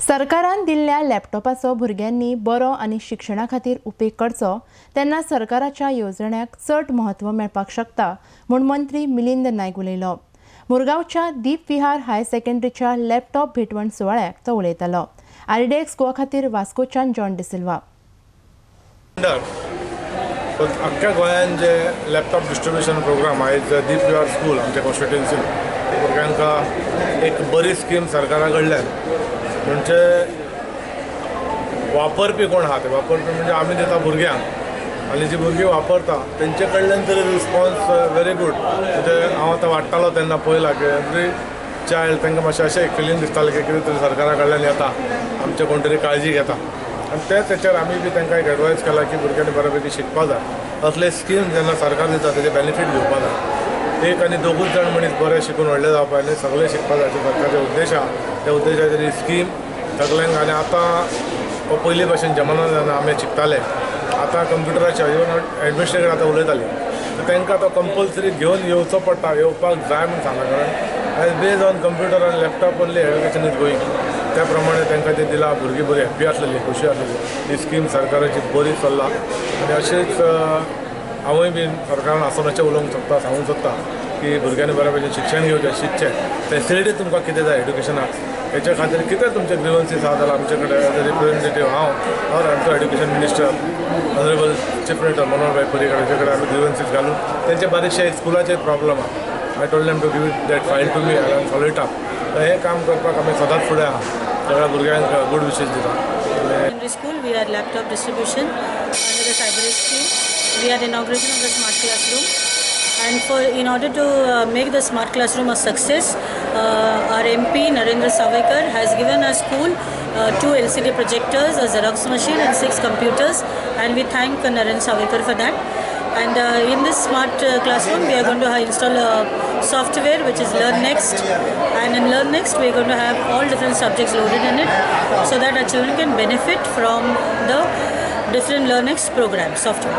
सरकारान दिल्ल्या लॅपटॉपाचो भुरग्यांनी बरो आनी शिक्षणा खातीर उपेग करचो तेन्ना सरकाराच्या येवजण्याक चड म्हत्व मेळपाक शकता म्हूण मंत्री मिलिंद नायक उलयलो. मुरगांवच्या दीप विहार हायर सेकंडरीच्या लॅपटॉप भेटवण सुवाळ्याक तो उलयतालो. आरडीएक्स गोवा खातीर वास्कोच्यान जॉन डिसिल्वा. अख्ख्या गोंयान जे लॅपटॉप डिस्ट्रिब्युशन प्रोग्राम आयज दीप विहार स्कूल आमच्या कॉन्स्टिट्युएन्सीन भुरग्यांक एक बरी स्कीम सरकारा कडल्यान, म्हणजे वापरपी कोण आहा ते वापरपी म्हणजे आमी दिता भुरग्यांक आनी जी भुरगीं वापरता तेंचे कडल्यान तरी रिस्पॉन्स व्हेरी गूड. म्हणजे हांव आतां वाडटालो तेन्ना पळयलां की एवरी चायल्ड तांकां मातशें अशें एक फिलींग दिसतालें की कितें तरी सरकारा कडल्यान येता, आमचे कोण तरी काळजी घेता आनी तेच हेचेर आमी बी तांकां एक एडवायस केला की भुरग्यांनी बऱ्या पैकी शिकपा जाय. असले स्कीम जेन्ना सरकार दिता तेजे बेनिफीट घेवपा जाय. एक आनी दोगूच जाण मनीस बरें शिकून व्हडले जावपा न्ही, सगळे शिकपा जाय सरकारचे उद्देश आहा. त्या उद्देशाचेर ही स्कीम सगल्यांक, आनी आतां पयलीं भाशेन जमाना जायना आमी शिकताले, आतां कंप्युटराचेर इवन एडमिनिस्ट्रेटर आतां उलयताले तर तांकां तो कंपल्सरी घेवन येवचो पडटा, येवपाक जाय म्हूण सांगला. कारण एज बेज ऑन कंप्युटर आनी laptop only education is going. त्या प्रमाणे तांकां तें दिलां, भुरगीं बरी हॅप्पी आसलेली, खुशी आसलेली. ही स्कीम सरकाराची बरी चल्ला आनी अशेंच हांवूय बी सरकारान आसून अशें उलोवंक सोदता, सांगूंक सोदता की भुरग्यांनी बऱ्या भशेन शिक्षण घेवचें, शिकचें. फेसिलिटी तुमकां कितें जाय एड्युकेशनाक हेच्या खातीर कितें तुमचे ग्रिवन्सीस आहा जाल्यार आमचे कडेन एज अ रिप्रेझेंटेटीव हांव ऑर आमचो education minister honourable chief minister Manohar bhai Parrikar हांचे कडेन आमी ग्रिवन्सीस घालून तेंचे बारीकशे स्कुलाचे प्रॉब्लम आहा. I told them to give that file to me and follow it up. तर हें काम करपाक आमी सदांच फुडें आहा, सगळ्या भुरग्यांक गूड विशीस दिता. Secondary school, we had laptop distribution under the cyber scheme. We had inauguration of the smart classroom, and for in order to make the smart classroom a success, our MP Narendra Sawaikar has given our school 2 LCD projectors, a Xerox machine and 6 computers, and we thank Narendra Sawaikar for that. And in this smart classroom, we are going to install a software which is Learn Next, and in Learn Next we are going to have all different subjects loaded in it so that our children can benefit from the different Learn Next program software.